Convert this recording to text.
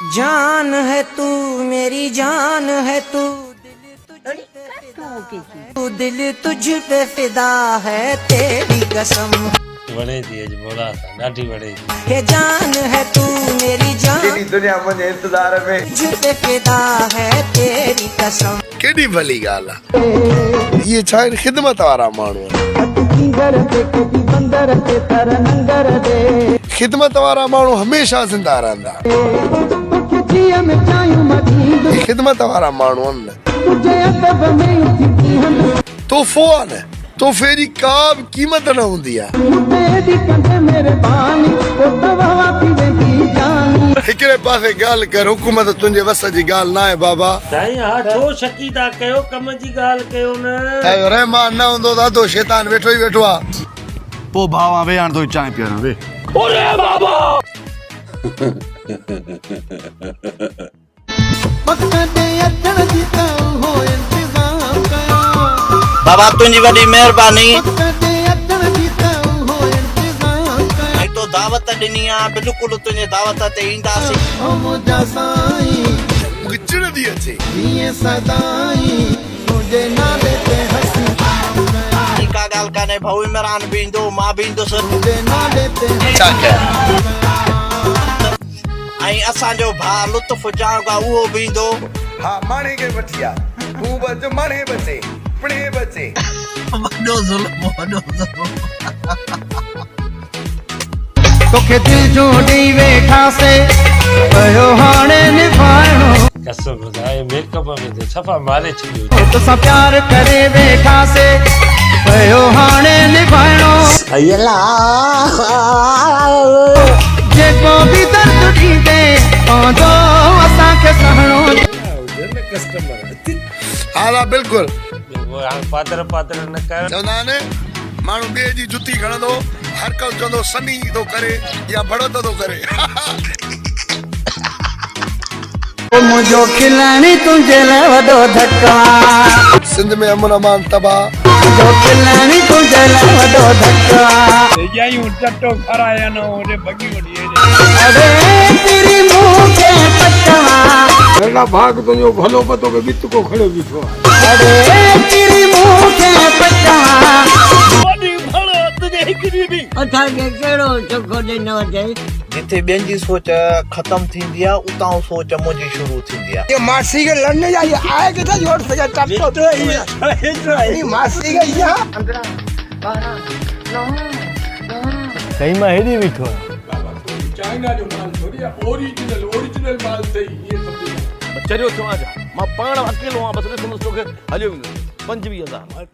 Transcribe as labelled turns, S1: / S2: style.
S1: جان هي تو ميري جان هي تو دل تجھ پي فدا هي دل تجھ پي فدا هي تيري قسم.
S2: وڻي ٿي اڄ مولا سان ڏاڍي وڻي ٿي.
S1: هي جان هي تو ميري جان.
S3: ڪيڏي دنيا منهنجي انتظار ۾.
S1: تجھ پي فدا هي تيري قسم.
S4: ڪيڏي ڀلي ڳالهه آ. اهي ڇا آهن خدمت وارا ماڻهو آهن. خدمت وارا ماڻهو هميشه زنده رهندا. اهي خدمت وارا ماڻهو آهن نه. تحفو آ نه تحفي جي ڪا به قيمت نه هوندي آ. هڪڙي پاسي ڳالهه ڪر حڪومت تنهنجي وس جي ڳالهه ناهي بابا.
S2: سائين ها ڇو شڪي ٿا ڪيو ڪم جي ڳالهه ڪيو نه.
S4: رحمان نه هوندو ته اڌو شيطان ويٺو ئي ويٺو آ.
S5: پوء ڀاء آن ويهه هاڻ توکي چانهه پياران ويهه.
S6: بابا تنهنجي وڏي مهرباني. ۽ تو دعوت ڏني آ بلڪل تنهنجي دعوت تي اينداسين.
S4: مونکي چڙ ٿي اچي.
S6: ڪا ڳالهه ڪانهي ڀائو عمران به ايندو مان به ايندس.
S4: ڇا ڪيان.
S6: ۽ اسان جو ڀاء لطف چانگ آ اهو به ايندو.
S3: ها ماڻهي کي وٺي آ. تون به اچ ماڻهي به اچي پڻهين به اچي.
S6: وڏو ظلم وڏو ظلم.
S1: توکي دل جو ڏئي ويٺاسي پيو هاڻي نڀائڻو.
S2: قسم سان اي ميڪ اپ ۾ ته صفا ماري ڇڏيو.
S1: توسان پيار ڪري ويٺاسي پيو هاڻي نڀائڻو. جيڪو به درد ڏيندي پوندو اسان کي سهڻو.
S4: ها ها بلڪل.
S2: هاڻ پادر پادر نه ڪر.
S4: چوندا آهن ماڻهو ٻئي جي جتي کڻندو هر ڪس چوندو سني ٿو ڪري يا ڀڙوت ٿو ڪري.
S1: منهنجو کلڻ تنهنجي لاء وڏو ڌڪ آ.
S4: سنڌ ۾ امن امان تباهه.
S1: منهنجو کلڻ تنهنجي لاء وڏو ڌڪ آ.
S7: ڄايون چٽو کارايان هوڏي ڀڳي وڃي هيڏي.
S1: اڙي تيري مون کي پڪ آ.
S7: ننڍا ڀاڳ تنهنجو ڀلو به توکي ٻت ڪو کڻيو بيٺو آهي.
S1: اڙي تيري مون کي پڪ آ.
S7: وڏي ڀڙ تنهنجي هڪڙي به.
S8: اسان کي ڪهڙو چوکو ڏنو اٿئي.
S6: جتي ٻين جي سوچ ختم ٿيندي آ اتان سوچ منهنجي شروع ٿيندي آ.
S9: ماسي کي لڙني جا آهي ڪٿي جوڙ سگهي ٽپو ماسي کي اها
S10: سائين مان هيڏي ويٺو آهيان.
S7: بابا تنهنجي چائنا جو مال ٿوري آ اوريجنل اوريجنل مال اٿئي ائين سمجهه.
S11: چريو ٿيو آهيان ڇا؟ مان پاڻ اڪيلو آهيان بس ڏسندس توکي هليو ويندس. 25 هزار.